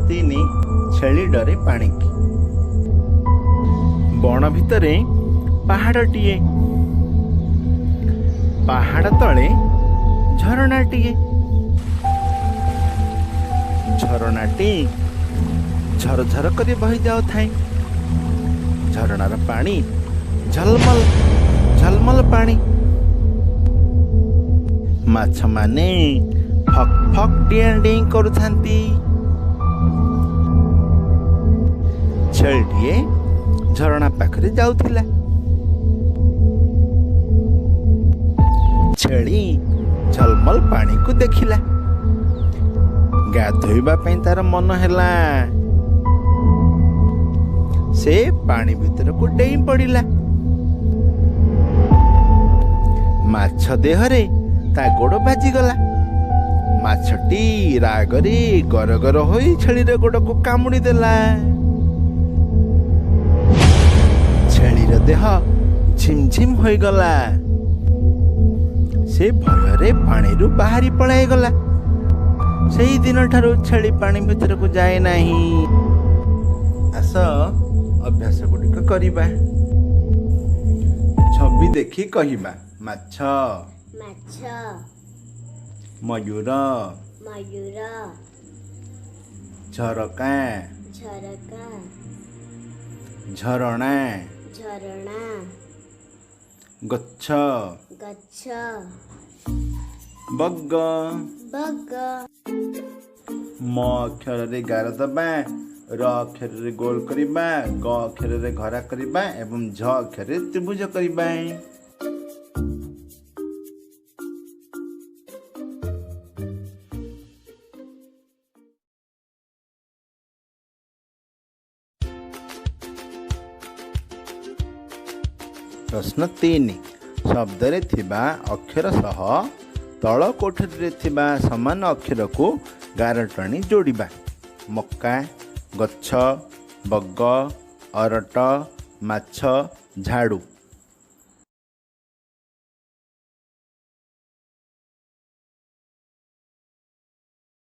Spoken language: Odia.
3, ଛେଳି ଡରେ ପାଣିକି। ବଣ ଭିତରେ ପାହାଡ଼ଟିଏ, ପାହାଡ଼ ତଳେ ଝରଣାଟିଏ। ଝରଣାଟି ଝରଝର କରି ବହି ଯାଉଥାଏ। ଝରଣାର ପାଣି ଝଲମଲ ଝଲମଲ ପାଣି। ମାଛମାନେ ଫକ୍ ଫକ୍ ଡିଆଁ ଡିଇଁ କରୁଥାନ୍ତି। ଛେଳିଟିଏ ଝରଣା ପାଖରେ ଯାଉଥିଲା। ଛେଳି ଝଲମଲ ପାଣିକୁ ଦେଖିଲା। ଗାଧୋଇବା ପାଇଁ ତାର ମନ ହେଲା। ସେ ପାଣି ଭିତରକୁ ଡେଇଁ ପଡ଼ିଲା। ମାଛ ଦେହରେ ତା ଗୋଡ଼ ବାଜିଗଲା। ମାଛଟି ରାଗରେ ଗରଗର ହୋଇ ଛେଳିର ଗୋଡ଼କୁ କାମୁଡ଼ି ଦେଲା। ଛେଳିର ଦେହ ଝିମଝିମ ହୋଇଗଲା। ସେ ଭୟରେ ପାଣିରୁ ବାହାରି ପଳାଇଗଲା। ସେଇ ଦିନଠାରୁ ଛେଳି ପାଣି ଭିତରକୁ ଯାଏ ନାହିଁ। ଆସ ଅଭ୍ୟାସ ଗୁଡ଼ିକ କରିବା। ଛବି ଦେଖି କହିବା। ମାଛ, ମାଛ, ମୟୂର, ମୟୂର, ଝରକା, ଝରକା, ଝରଣା, ଝରଣା, ଗଛ, ଗଛ, ବଗ, ବଗ। ମ ଅକ୍ଷରରେ ଗାର ଦବା, ର ଅକ୍ଷରରେ ଗୋଲ କରିବା, ଗ ଅକ୍ଷରରେ ଘରା କରିବା ଏବଂ ଝ ଅକ୍ଷରରେ ତ୍ରିଭୁଜ କରିବା। ପ୍ରଶ୍ନ 3, ଶବ୍ଦରେ ଥିବା ଅକ୍ଷର ସହ ତଳ କୋଠରୀରେ ଥିବା ସମାନ ଅକ୍ଷରକୁ ଗାର ଟାଣି ଯୋଡ଼ିବା। ମକା, ଗଛ, ବଗ, ଅରଟ, ମାଛ, ଝାଡ଼ୁ।